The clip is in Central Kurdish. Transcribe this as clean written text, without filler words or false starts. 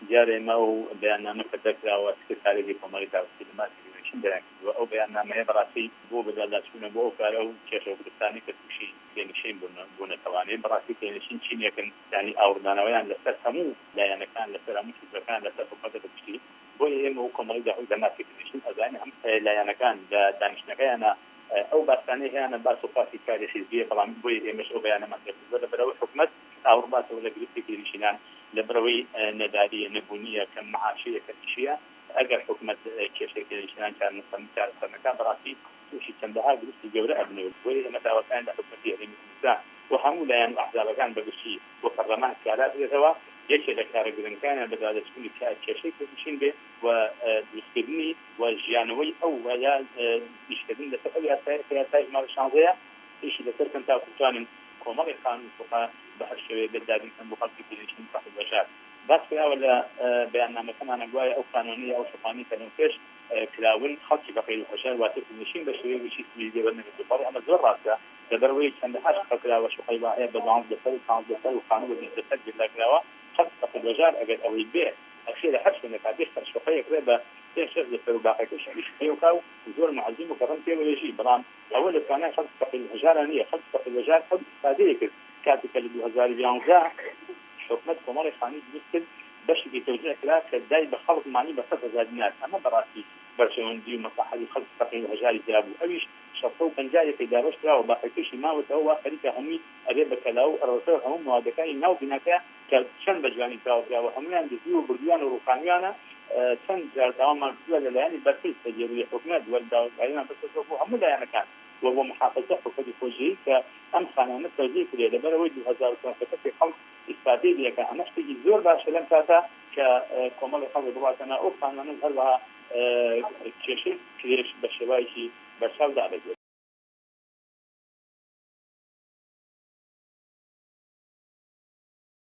دیارە ئێمە ئەو بەیاننامە کە دەرکراوە سکرتارێتی کۆمەڵی داوەتی لە مافی کرێنشین دەریان کردووە، ئەو بەیاننامەیە بەڕاستی بۆ بەدواداچوونە بۆ ئەو کارە و کێشە و گرفتانەی کە تووشی کرێنشین بوونەتەوانێ. بەڕاستی کرێنشین چینێکن یانی ئاوڕدانەوەیان لەسەر هەموو لایەنەکان، لەسەر هەموو حیزبەکان، لەسەر حکومەتە بە گشتی. بۆیە ئێمە وەک کۆمەڵی داوەتی لە مافی کرێنشین ئەزانین هەموو لایەنەکان لە دانیشتنەکەیانا ئەو باسانەی هەیانە باس و خواسی کاری حیزبیە، بەڵام بۆیە ئێمەش ئەو بەیانەمان دەرکردووە لەبەرئەوەی حکومەت ئاوڕباتەوە لە گرفتی کرێنشینان لەبەرئەوەی نەداریە، نەبوونیە، کەم معاشیە، کەم ئیشیە، ئەگەر حکومەت کێشەی کرێنشینان چارەسەر نەکا بەڕاستی تووشی چەندەها گرفتی گەورە ئەبنەوە، بۆیە ئێمە داواکارین لە حکومەتی هەرێمی کوردستان و هەموو لایەن و ئەحزابەکان بەگشتی و پەرلەمان کارا بکرێتەوە یەکێ لە کارە گرنگەکانیان بەدواداچوونی کێشەی کرێنشین بێ و دروستکردنی و ژیانەوەی ئەو و یا ئیشکردن لەسەر ئەو یاسایە کە یاسای ژمارە شانزەیە ئیشی لەسەر بکەن تاکو بتوانن کۆمەڵێک خانوو و شوقە بە هەر شێوەیەک بێت دابین بکەن بۆ خەڵکی پیرنشین و فەقیر وهەژار. باس کراوە لە بەیاننامەکەمانا گوایە ئەو خانوانەی یا ئەو شوقانەی کە لەمەوپێش کراون خەڵکی فەقیر و هەژار واتە پیرنشین بە شێوەیەک گشتی سوودی لێ وەرنەگرتووە. بەڵێ ئەمە زۆر ڕاستە لەبەرئەوەی چەندەها شوقە کراوە شوقەی وا هەیە بە دوانزدە دەفەر و پانزدە دەفەر و خانوو بە 20 دەفەر ڤیلا کراوە خەڵکی فەقیر وهەژار ئەگەر ئەوەی بێ ئەکرێ لە هەر شوێنێکا بێ شوقەیەک ڕێ بە پێنج شەش دەفتەر و باقەکەشی ئیش پێوکا و زۆر موعەزیم و کەڕەم پێوەیە ژی بەڵام ئەوە لە توانای خەڵکی فەقیر و هەژارا نییە خەڵکی فەقیر و هەژار ئەو ئیستفادەیە کرد کاتێک کە لە 2011 حکومەت کۆمەڵێک خانووی دروست کرد بەشێکی تەوزیع کرا کە دای بە خەڵک مانی بە 100,000 دینار ئەمە بەڕاستی بەرژەوەندی و مەسڵەحەتی خەڵکی فەقیر و هەژاری تیا بوو ئەویش 650 یەکەی دابەش کراوە باقەکەشی ماوەتەوە وا خەریکە هەمووی ئەبێ بە کەلاوە و ئەڕەسە و هەموو مەوادەکانی ناو بیناکە کە چەند بە جوانی تەواو کراوە هەموویان دزیوە و بردوویانە و ڕووخانویانە، چەند جار داوامان کردووە لە لایەنی بەرپرس لە گێرووی حکومەت و داواکاریمان بەسەرەوە بۆ هەموو لایەنەکان و بۆ محافەزە حکومەتی خۆجێی کە ئەم خانانە تەوزیع کرێ لەبەرئەوەی 2500 کەسی خەڵک ئیسفادەی لێکا ئەمە شتێکی زۆر باشە لەم کاتە کە کۆمەڵی خەڵک بڕواتە ناو ئەو خانوانە و هەروەها کێشەی کرێش بە شێوایەکی بەرچاو دابەزێت.